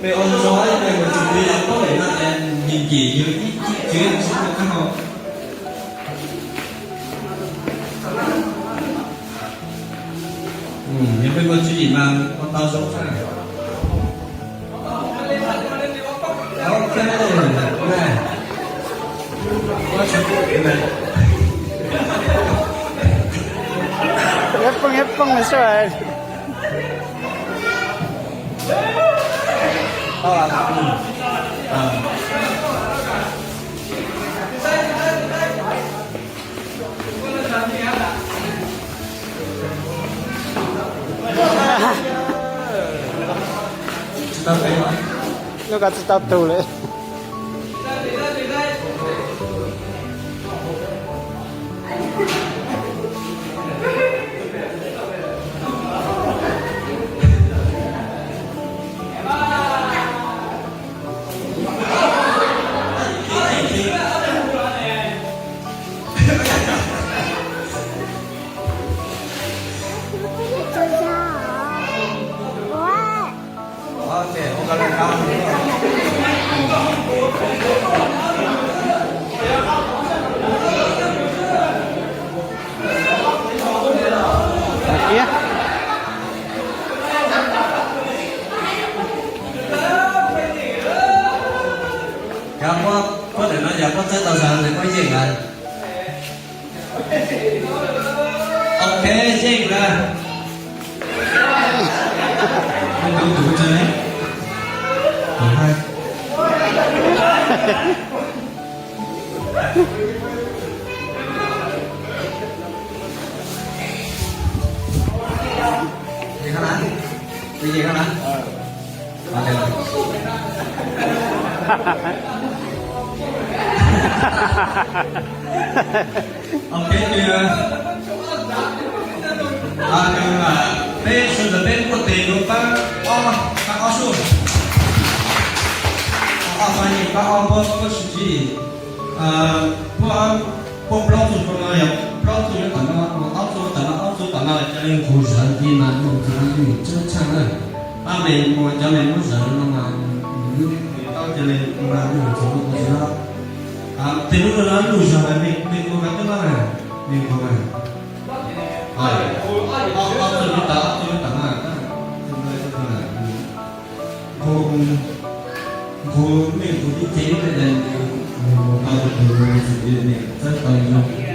Ua zoo, ua tsis tau poj niam no ces nhìn chỉ dưới, chỉ dưới một xíu nữa không? Ừ, nếu bên con chỉ chỉ mà con tao giống sao? Ok, này. Có sự kiện này. Eb phooj eb phooj sawv. Lub ko tsis tau tus li. Cov poj, poj niam no yog poj txhawb tau sawv ntawd poj yeej lawm. Ok, yeej lawm. Ok, peb sawv daws peb muaj tes yuav pab ob, pab ob sub. Ob pab yeej pab ob, pab sub tsis. Puab, puab plaub txug no yog plaub txug nyob tom no, ob txug tom no, ob txug tom no, cov neeg nqug zawv ti mas nws txog nws tseeb tshaaj na. Pab me, cov me muab zawv no mas nws lub tau cov me mas nws txog nws tsis loj. Tej lub no lub zog mas me nqug mas twb loj na, me nqug mas. Ob txug nyob tom, ob txug nyob tom no. Nqug, nqug me nqug tib ce lub no, nws mus tau tus me txawb tau zoo.